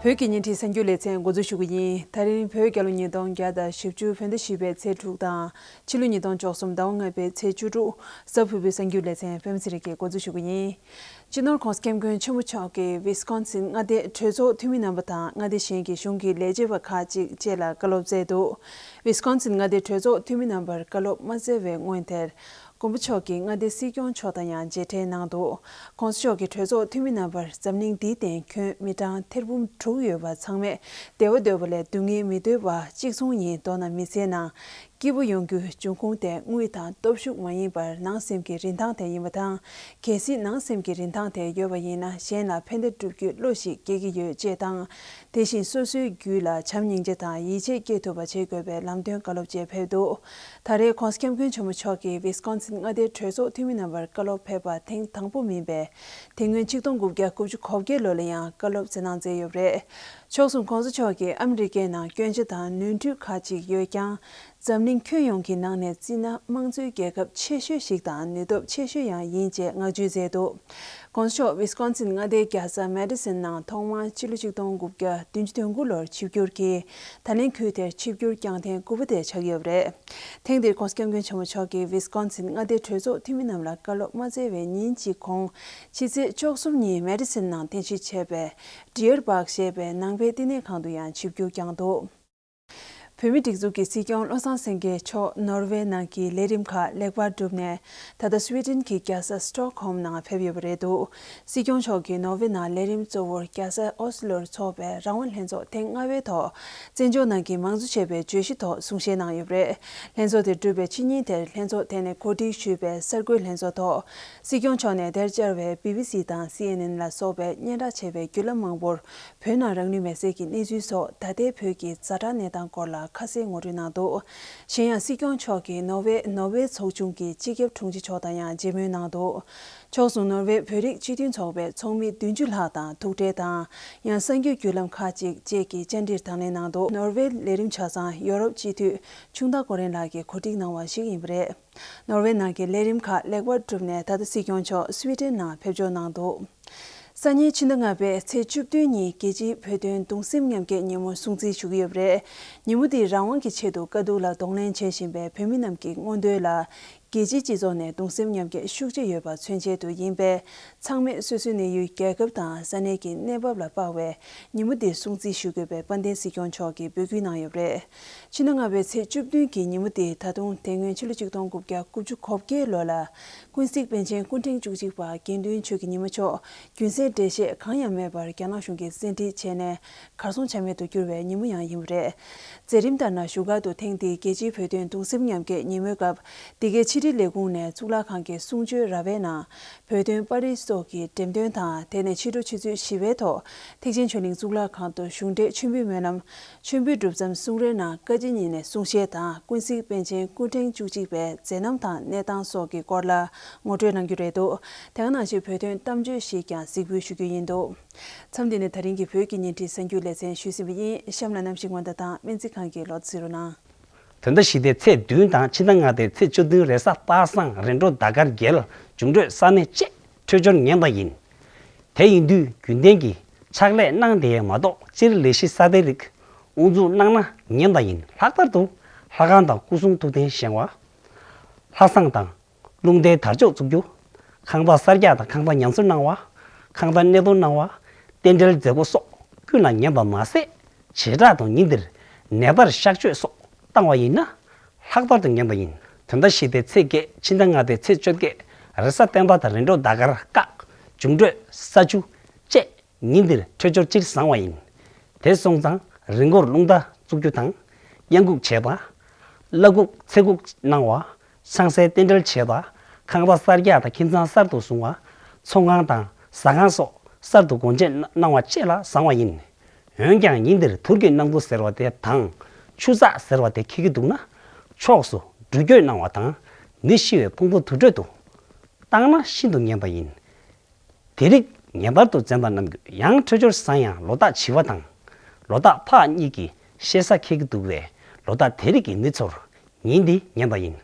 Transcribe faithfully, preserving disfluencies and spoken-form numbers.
བོད་ཀྱི་བརྙན་འཕྲིན་གསར་འགྱུར་ལེ་ཚན་འགོ་འཛུགས་ཞུ་གི་ཡིན། ད་རིང་བོད་རྒྱལ་ལོ་ཉིས་སྟོང་བརྒྱ་དང་བཞི་བཅུ་བོད་ཟླ་བཞི་པའི་ཚེས་དྲུག་དང་ཕྱི་ལོ་ཉིས་སྟོང་བཅུ་གསུམ་ཟླ་བ་ལྔ་པའི་ཚེས་བཅུ་དྲུག་གཟའ་ཕུར་བུའི་གསར་འགྱུར་ལེ་ཚན་པད་མ་ཚེ་རིང་གིས་འགོ་འཛུགས་ཞུ་གི་ཡིན། སྤྱི་ནོར་༸གོང་ས་༸སྐྱབས་མགོན་ཆེན་པོ་མཆོག་གིས་ཝི་སི་ཀོན་སིན་མངའ་སྡེའི་གྲོས་ཚོགས་འཐུས་མི་རྣམ་པ་དང་མངའ་སྡེ་གཞན་གྱི་གཞུང་གི་ལས་བྱེད་པ་ཁག་ཅིག་བཅས་ལ་བཀའ་སློབ་སྩལ་འདུག་ཝི་སི་ཀོན་སིན་མངའ་སྡེའི་གྲོས་ཚོགས་འཐུས་མི་རྣམ་པར་བཀའ་སློབ་མ་སྩལ་བའི་སྔོན་དེར། མགོན་པོ་མཆོག་གིས་མངའ་སྡེའི་སྲིད་སྐྱོང་མཆོག་དང་ཡང་མཇལ་འཕྲད་གནང་འདུག ༸གོང་ས་མཆོག་གིས་གྲོས་ཚོགས་འཐུས་མི་རྣམ་པར་འཛམ་གླིང་འདིའི་སྟེང་ཁྱོན་མི་གྲངས་ཐེར་འབུམ་དྲུག་ཡོད་པ་ཚང་མས་བདེ་བ་འདོད་པ་ལས་སྡུག་བསྔལ་མི་འདོད་པ་གཅིག་མཚུངས་ཡིན། མདོར་ན་མི་ཚེའི་ནང་སྐྱིད་པོ་ཡོང་རྒྱུའི་འབྱུང་ཁུངས་དེ་དངུལ་དང་སྟོབས་ཤུགས་མ་ཡིན་པར་ནང་སེམས་ཀྱི་རིན་ཐང་དེ་ཡིན་པ་དང་། གལ་སྲིད་ནང་སེམས་ཀྱི་རིན་ཐང་དེ་ཡོད་པ་ཡིན་ན་གཞན་ལ་ཕན་བདེ་བསྒྲུབ་རྒྱུའི་བློ་ཞིག་སྐྱེ་གི་ཡོད་ཅེས་དང་། དེ་བཞིན་སོ་སོའི་རྒྱུད་ལ་བྱམས་སྙིང་རྗེ་དང་ཡིད་ཆེས་སྐྱེ་ཐུབ་པ་བྱེད་དགོས་པའི་ལམ་སྟོན་བཀའ་སློབ་བཅས་ཕེབས་འདུག་ད་རེས་༸གོང་ས་༸སྐྱབས་མགོན་ཆེན་པོ་མཆོག་གིས་ཝི་སི་ཀོན་སིན་མངའ་སྡེའི་གྲོས་ཚོགས་འཐུས་མི་རྣམ་པར་བཀའ་སློབ་ཕེབས་པ་ཐེངས་དང་པོ་མིན་པས། དེ་སྔོན་ཆིག་སྟོང་དགུ་བརྒྱ་དགུ་བཅུ་གོ་བརྒྱད་ལོ་ལ་ཡང་བཀའ་སློབ་སྩལ་གནང་མཛད་ཡོད་པ་རེད། མཆོག་གསུམ་༸གོང་ས་མཆོག་གིས་ཨ་མི་རི་ཀའི་ནང་སྐྱོན་ཆ་དང་ནོར་འཁྲུལ་ཁག་ཅིག་ཡོད་ཀྱང་། འཛམ་གླིང་ཁྱོན་ཡོངས་ཀྱི་ནང་ནས་སྤྱིར་ན་དམངས་གཙོའི་རྒྱལ་ཁབ་ཆེ་ཤོས་ཤིག་དང་ནུས་སྟོབས་ཆེ་ཤོས་ཡང་ཡིན་ཅེས་བསྔགས་བརྗོད་མཛད་འདུག ༸གོང་ས་མཆོག་ཝི་སི་ཀོན་སིན་མངའ་སྡེའི་རྒྱལ་ས་མེ་ཌི་སོན་ནང་ཐོག་མར་ཕྱི་ལོ་ཆིག་སྟོང་དགུ་བརྒྱ་བདུན་ཅུ་དོན་དགུ་ལོར་ཆིབས་བསྒྱུར་གྱིས་ད་ལན་ཁུལ་དེར་ཆིབས་བསྒྱུར་བསྐྱངས་ཐེངས་དགུ་པ་དེ་ཆགས་ཡོད་པ་རེད། ཐེངས་འདིར་༸གོང་ས་༸སྐྱབས་མགོན་ཆེན་པོ་མཆོག་གིས་ཝི་སི་ཀོན་སིན་མངའ་སྡེའི་གྲོས་ཚོགས་འཐུས་མི་རྣམས་ལ་བཀའ་སློབ་མ་སྩལ་བའི་ཉིན་གཅིག་གོང་ཕྱི་ཚེས་བཅུ་གསུམ་ཉིན་མེ་ཌི་སོན་ནང་རྟེན་གཞི་བྱས་པའི་ཌི་ཡར་བྷག་ཞེས་པའི་ནང་པའི་བསྟི་གནས་ཁང་དུ་ཡང་ཆིབས་བསྒྱུར་བསྐྱངས་འདུག་བོད་མིའི་སྒྲིག་འཛུགས་ཀྱི་སྲིད་སྐྱོང་བློ་བཟང་སེང་གེ་མཆོག་ནོར་ཝེ་ནང་གི་ལས་རིམ་ཁག་ལེགས་པར་གྲུབ་ནས། ད་ལྟ་སུའེ་ཏེན་གྱི་རྒྱལ་ས་སི་ཊོག་ཧོམ་ནང་ཕེབས་ཡོད་པ་རེད་འདུག་སྲིད་སྐྱོང་མཆོག་གིས་ནོར་ཝེ་ནང་ལས་རིམ་གཙོ་བོར་རྒྱལ་ས་ཨོ་སི་ལོར་འཚོགས་པའི་རང་དབང་ལྷན་ཚོགས་ཐེངས་ལྔ་པའི་ཐོག་བཙན་བྱོལ་ནང་གི་མང་གཙོ་ཞེས་པའི་བརྗོད་གཞི་ཐོག་གསུང་བཤད་གནང་ཡོད་པ་རེད། ལྷན་ཚོགས་དེ་གྲུབ་པའི་ཕྱི་ཉིན་དེར་ལྷན་ཚོགས་དེ་ནས་གོ་སྒྲིག་ཞུས་པའི་གསར་འགོད་ལྷན་ཚོགས་ཐོག་སྲིད་སྐྱོང་མཆོག་ནས་དེར་བཅར་བའི་བི་བི་སི་དང་སི་ཨེན་ཨེན་ལ་སོགས་པའི་སྙན་གྲགས་ཆེ་བའི་བརྒྱུད་ལམ་མང་པོར། བོད་ནང་རང་ལུས་མེར་སྲེག་གི་གནས་ཚུལ་སོགས་ད་ལྟའི་བོད་ཀྱི་ཛ་དྲག་གནས་སྟངས་སྐོར་ལ་ཁ་གསལ་ངོ་སྤྲོད་གནང་འདུག་གཞན་ཡང་སྲིད་སྐྱོང་མཆོག་གིས་ནོར་ཝེ་ནོར་ཝེ་ཚོགས་ཆུང་གི་སྤྱི་ཁྱབ་དྲུང་ཆེ་མཆོག་དང་ཡང་མཇལ་མོལ་གནང་འདུག་ཕྱོགས་མཚུངས་ནོར་ཝེ་བོད་རིགས་སྤྱི་མཐུན་ཚོགས་པའི་ཚོགས་མི་བདུན་ཅུ་ལྷག་དང་ཐུག་འཕྲད་དང་། ཡང་གསར་འགྱུར་བརྒྱུད་ལམ་ཁག་ཅིག་བཅས་ཀྱི་བཅར་འདྲིར་དང་ལེན་གནང་འདུག་ནོར་ཝེ་ལས་རིམ་ཆ་ཚང་ཡོ་རོབ་སྤྱི་འཐུས་ཆུང་བདག་ཀོ་རེན་ལགས་ཀྱིས་གོ་སྒྲིག་གནང་བ་ཞིག་ཡིན་པ་རེད། ནོར་ཝེ་ནང་གི་ལས་རིམ་ཁག་ལེགས་པར་གྲུབ་ནས་ད་ལྟ་སྲིད་སྐྱོང་མཆོག་སུའེ་ཏེན་ནང་ཕེབས་འབྱོར་གནང་འདུག་སང་ཉིན་ཕྱི་ཟླ་ལྔ་པའི་ཚེས་བཅུ་བདུན་ཉིན་རྒྱལ་སྤྱིའི་བོད་དོན་གདུང་སེམས་མཉམ་སྐྱེད་ཉིན་མོ་སྲུང་བརྩི་ཞུ་གི་ཡོད་པ་རེད། ཉིན་མོ་འདིར་རང་དབང་གི་ཆེད་དུ་དཀའ་སྡུག་ལ་གདོང་ལེན་བྱེད་བཞིན་པའི་བོད་མི་རྣམས་ཀྱི་མངོན་འདོད་ལ་རྒྱལ་སྤྱིའི་སྤྱི་ཚོགས་ནས་གདུང་སེམས་མཉམ་སྐྱེད་ཤུགས་ཆེ་ཡོད་པ་མཚོན་ཆེད་དུ་ཡིན་པས། ཚང་མས་སོ་སོའི་གནས་ཡུལ་རྒྱལ་ཁབ་དང་ས་གནས་ཀྱི་གནས་བབ་ལ་དཔག་པའི་ཉིན་མོ་འདི་སྲུང་བརྩི་ཞུ་དགོས་པའི་དཔལ་ལྡན་སྲིད་སྐྱོང་མཆོག་གིས་འབོད་སྐུལ་གནང་ཡོད་པ་རེད། ཕྱི་ཟླ་ལྔ་པའི་ཚེས་བཅུ་བདུན་གྱི་ཉིན་མོ་འདི་ད་དུང་དེ་སྔོན་ཕྱི་ལོ་ཆིག་སྟོང་དགུ་བརྒྱ་དགུ་བཅུ་གོ་བརྒྱད་ལོ་ལ་ཀུན་གཟིགས་པཎ་ཆེན་སྐུ་ཕྲེང་བཅུ་གཅིག་པ་དགེ་འདུན་ཆོས་ཀྱི་ཉི་མ་མཆོག་རྒྱུན་སྲིང་འགྲེལ་བཤད་གང་ཡང་མེད་པར་རྒྱ་ནག་གཞུང་གིས་བཙན་ཁྲིད་བྱས་ནས་གར་སོང་ཆ་མེད་དུ་གྱུར་བའི་ཉིན་མོ་ཡང་ཡིན་པ་རེད། མཛད་རིམ་ལྟར་ན་བཞུགས་སྒར་དུ་ཐེངས་འདིའི་རྒྱལ་སྤྱིའི་བོད་དོན་གདུང་སེམས་མཉམ་སྐྱེད་ཉིན་མོའི་སྐབས་འདི་གའི་ཕྱི་དྲིལ་ལས་ཁུངས་ནས་གཙུག་ལག་ཁང་གི་གསུང་ཆོས་ར་བའི་ནང་བོད་དོན་པར་རིས་སོགས་ཀྱི་འགྲེམས་སྟོན་དང་། དེ་ནས་ཕྱི་དྲོ་ཆུ་ཚོད་བཞི་པའི་ཐོག་ཐེག་ཆེན་ཆོས་གླིང་གཙུག་ལག་ཁང་དུ་གཞུང་འབྲེལ་མཆོད་འབུལ་སྨོན་ལམ། མཆོད་འབུལ་སྒྲུབ་མཚམས་གསུང་རོལ་ནང་བཀའ་སྤྱི་གཉིས་ནས་གསུང་བཤད་དང་ཀུན་གཟིགས་པཎ་ཆེན་སྐུ་ཕྲེང་བཅུ་གཅིག་པའི་མཛད་རྣམ་དང་གནས་སྟངས་སོགས་ཀྱི་སྐོར་ལ་ངོ་སྤྲོད་གནང་རྒྱུ་རེད་འདུག་དེ་ག་ནང་བཞིན་བོད་དོན་གཏམ་བརྗོད་ཞིག་ཀྱང་གཟིགས་འབུལ་ཞུ་རྒྱུ་ཡིན་འདུག་མཚམས་འདི་ནས་ད་རིང་གི་བོད་ཀྱི་བརྙན་འཕྲིན་གསར་འགྱུར་ལེ་ཚན་ཞུས་ཟིན་པ་ཡིན། གཤམ་ལ་གནམ་གཤིས་སྔོན་བརྡ་དང་སྨན་རྩིས་ཁང་གི་ལོ་ཚིགས་རོ་གནང་། བོད་ཟླ་བཞི་པའི་ཚེས་བདུན་དང་ཕྱི་ཟླ་ལྔ་པའི་ཚེས་བཅུ་བདུན་རེས་གཟའ་པ་སངས་རིམ་གྲོ་ཟླ་སྐར་བརྒྱད་ལ་འབྱུང་འཕྲོད་ས་གནས་བཅས་འཕྲོད་སྦྱོར་ཉན་པ་ཡིན། དེ་ཡིན་དུས་རྒྱུན་ལྡན་གྱི་ཕྱག་ལས་གནང་བསྡད་ཡས་མ་གཏོགས་སྤྱིར་ལས་གཞི་གསར་པའི་རིགས་དབུ་འཛུགས་གནང་ན་ཉན་པ་ཡིན། ལྷག་པར་དུ་ལྷ་ཁང་དང་སྐུ་གསུང་ཐུགས་རྟེན་བཞེངས་པ། ལྷ་བསང་དང་རླུང་རྟའི་དར་ལྕོག་བཙུགས་རྒྱུ། ཁང་པ་གསར་རྒྱག་དང་ཁང་པ་ཉམས་གསོ་གནང་བ། ཁང་པ་གནས་སྡོད་གནང་བ། རྟེན་འབྲེལ་མཛད་སྒོ་སོགས་ཀུན་ལ་ཉན་པ་མ་ཟད། བྱེ་བྲག་ཏུ་ཉིན་འདིར་ནད་པར་གཤགས་བཅོས་སོགས་བཏང་བ་ཡིན་ན་ལྷག་པར་དུ་ཉན་པ་ཡིན། བོད་ཟླ་བཞི་པའི་ཚེས་བརྒྱད་ཕྱི་ཟླ་ལྔ་པའི་ཚེས་བཅོ་བརྒྱད་རེས་གཟའ་སྤེན་པ་དང་རིམ་གྲོ་ཟླ་སྐར་བཀག་འབྱུང་འཕྲོད་ས་ཆུ་བཅས་ཉིན་འདིར་འཕྲོད་སྦྱོར་སྤྱིར་བཟང་བ་ཡིན། དེ་སོང་ཙང་རི་མགོར་རླུང་རྟ་བཙུགས་རྒྱུ་དང་། གཡང་འགུགས་བྱེད་པ། བླ་འགུགས་ཚེ་འགུགས་གནང་བ། ཆང་སའི་རྟེན་འབྲེལ་བྱེད་པ། ཁང་པ་གསར་རྒྱག་དང་ཁྱིམ་ཚང་གསར་དུ་བཟུང་བ། ཚོང་ཁང་དང་ཟ་ཁང་སོགས་གསར་དུ་སྒོ་འབྱེད་གནང་བ་བཅས་ལ་བཟང་བ་ཡིན། འོན་ཀྱང་ཉིན་འདིར་དུར་གྱི་སྣང་བུ་ཟེར་བ་དེ་དང་ཆུ་ཚགས་ཟེར་བ་དེ་འཁེལ་གྱི་འདུག་ན་ཕྱོགས་སུ་འགྲུལ་སྐྱོད་གནང་བ་དང་མི་ཤི་བའི་ཕུང་པོ་དུར་ཁྲོད་དུ་བཏང་ན་ཤིན་ཏུ་ངན་པ་ཡིན། དེ་རིགས་ངེས་པར་དུ་འཛེམ་པ་རྣམས་ཀྱི་ཡང་འཕྲོད་སྦྱོར་བཟང་ཡང་ལོ་རྟགས་བྱི་བ་དང་ལོ་རྟགས་ཕག་གཉིས་ཀྱི་ཤེས་ས་འཁེལ་གྱི་འདུག་པས་ལོ་རྟགས་དེ་རིགས་ཀྱི་མི་ཚོར་ཉིན་འདི་ངན་པ་ཡིན།